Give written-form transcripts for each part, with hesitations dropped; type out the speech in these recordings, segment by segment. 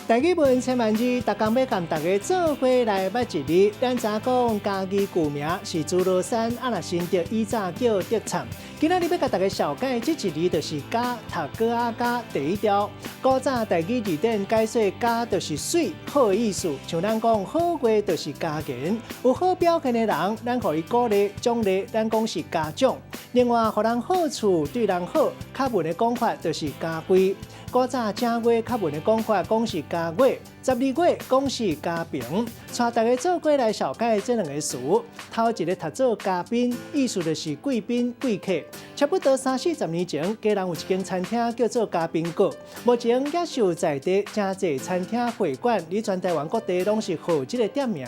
台語文千萬字，逐工欲共大家做伙來捌一字。咱知影講嘉義舊名是諸羅山，啊若新竹以早叫竹塹。今仔日欲共大家紹介這一字，就是嘉，讀閣仔加第一條。古早台語字典解說嘉就是媠好的意思，像咱講好話就是嘉言，有好表現的人，咱予伊鼓勵獎勵，咱講是嘉獎。另外，予人好處對人好，較文的講法就是嘉惠。古早正月較文的講法講是嘉月，12月講是嘉平。帶大家做伙來紹介這兩个詞。頭一个讀做嘉賓，意思就是貴賓貴客。差不多三四十年前，基隆有一間餐廳叫做嘉賓閣，目前也是在地誠濟餐廳會館，佇全台灣各地攏是號這个店名。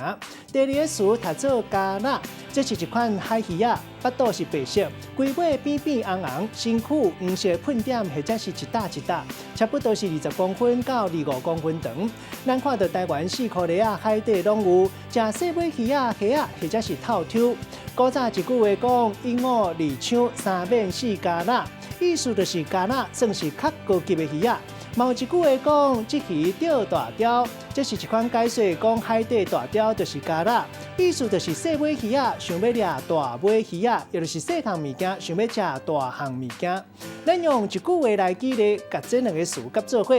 第二个詞讀做嘉蚋，這是一款海魚仔，腹肚是白色，規尾扁扁紅紅，身軀黃色噴點或者是一搭一搭，差不多是20公分到25公分長。咱看著台灣四箍螺仔海底攏有，食細尾魚仔、蝦仔或者是透抽。古早一句話講：一五二搶三免四嘉蚋，意思就是嘉蚋算是較高級的魚仔。嘛有一句話講：這魚釣大鯛，這是一款解說講海底大鯛就是嘉蚋，意思就是細尾魚仔想欲掠大尾魚仔，也就是細項物件想欲食大項物件。咱用一句話來舉例，共這兩個詞佮做伙。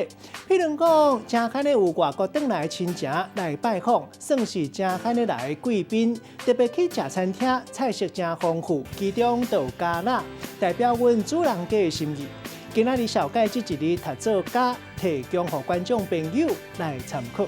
譬如講，誠罕的有外國轉來親情來拜訪，算是誠罕的來貴賓，特別去食餐廳，菜色誠豐富，其中就有嘉蚋，代表阮主人家的心意。今仔日紹介這一字讀做嘉，提供予觀眾朋友來參考。